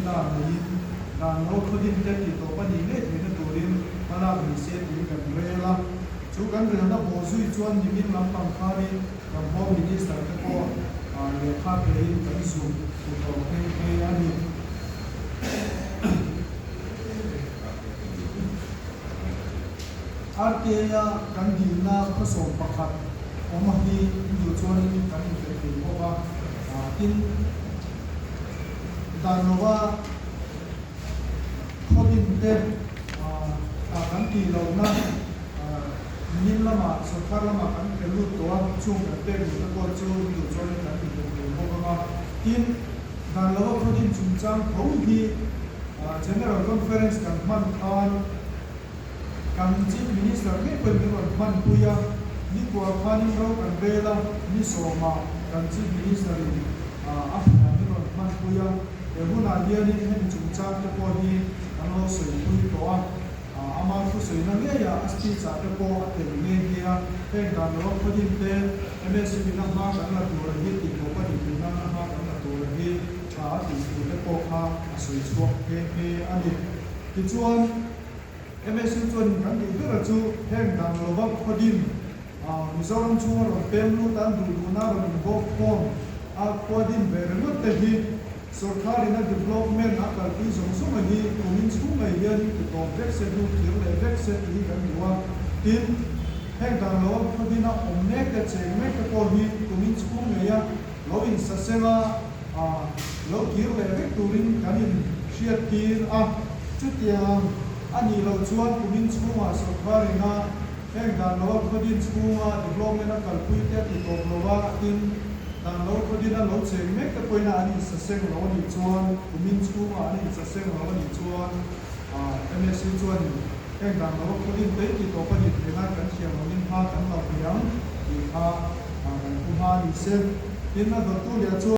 Agenda neiin dan lo khawdin te tih tawp a nih ngei theihna turin hmalak ni se tiin kan rel a. Chu kan relna bawh zui chuan nimin lampang khanin kan Home Minister te pawh lehkha pein kan zuk hmu tawh nghe nghe a ni. RTA-a kan dilna khawsawm pakhat awm a hi induh chuanin kan inpeih thei bawk a, tin dan lova khawdin te kan tih lohna min lamah sorkar lamah kan pe lut tawh a, chung kan pek duh te pawh chu induh chuanin kan inpeih thei bawk ang a, tin dan lova khawdin chungchang tho hi General Conference kan hman khan kan Chief Minister ngei pawhin min rawn hmanpui a, nikual khanin ro kan rel a, ni sawmah kan Chief Minister in a hmunah min rawn hmanpui a, he hunah hianin hemi chungchang te pawh hi kan lo sawipui tawh a, ama thusawina ngeiah a speech ah te pawh a tel nghe nghe a, heng dan lova khawdin te MSU in a hma kan la tur hi tih tawp a nih theih nan a hma kan la tur hi tha a tih tur te pawh kha a sawi chhuak nghe nghe a ni. Tichuan, MSU chuanin kan duh bera chu heng dan lova khawdin Mizoram chhunga rawn pem lut an duh duhna rawn inbawk khawm a khua din ve ringawt te hi sorkarin a development a kalpui zawng zawng a hi kumin chhung mai hian ti tawp vek se hnu kir leh vek se tih hi kan duh a. Tin, heng dan lova khawdin a awm mek te cheng mek te pawh hi kumin chhung ngei a lo insaseng a, lo kir leh vek turin kan in hriat tir a, chutiang a nih loh chuan kumin chhungah sorkar ina heng dan lo a khawdin chhunga development a kalpui te a ti tawp lo a, tin dan lo khawdin a lo cheng mek te pawhin a an insaseng lo a nih chuan kumin chhungah an insaseng lo a nih chuan MSU chuanin heng dan lo a khawdin te ti tawp a nih theih nan kan thiam angin hma kan lo hniang tih kha kan pu hma a ni se. Tin a dawttu leh chuan.